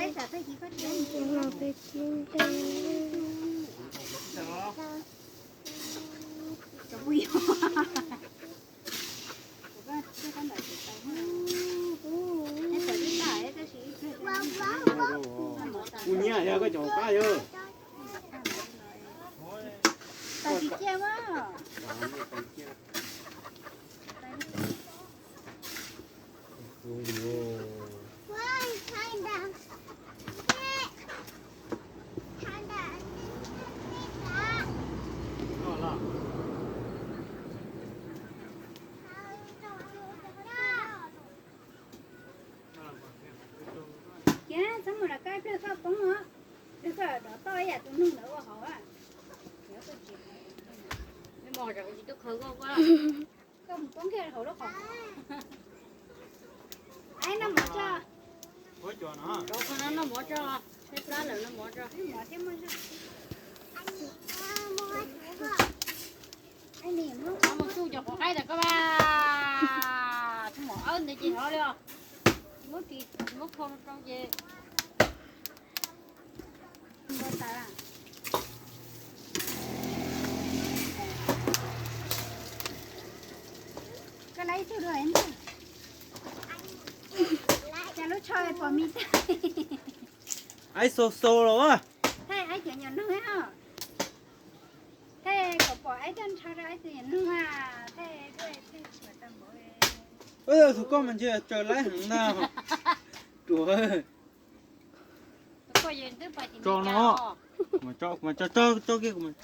Los peb cib nreg. Kuv nyiam yog koj cov qab yog. Tau tsis ciaj mas. Kiag txhob mus rau koj ib pliag koj poob os. Pliag koj dov toj ib yam tus noog ntawd ua hauv. Koj mus poob kiag hauv lub qhov. Aib, noj mov tso. Noj mov tso, tshaib plab lawm, noj mov tso. Mus tsuj cov quav qaib ntawd koj mas. Tsis mom awb ntawd ces hov li os. Muab ris, muab kho rau ces. Koj laib ib tug dua, cas lub tsho pom me tag. Aib xau xau los. Thaij aib cov nyuam noog os. Thaij kom pom aib coj ntshaw rau aib cov nyuam noog a. Thaij, thaij, thaij tsis tau npaum. Tus koj mas ntshe tsaws laib heev ntag. Ruam. Tso no. Kuv mas tso, kuv mas tso, tso, tso kiag kuv mas.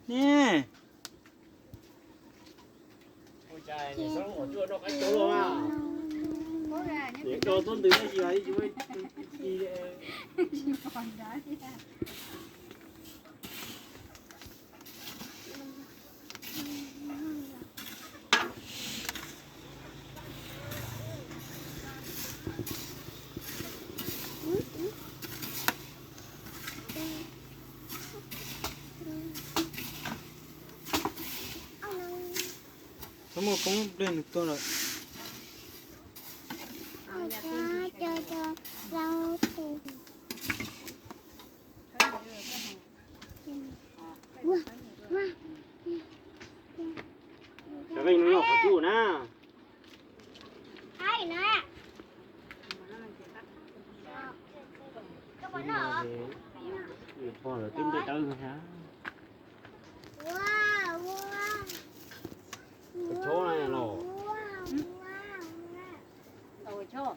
Ne. Txhob muaj koob pliag nws tuag lawm. Cov peb no yog qhov cub na. Pog lawv twb nte tawb ha. Chob na los. Chob.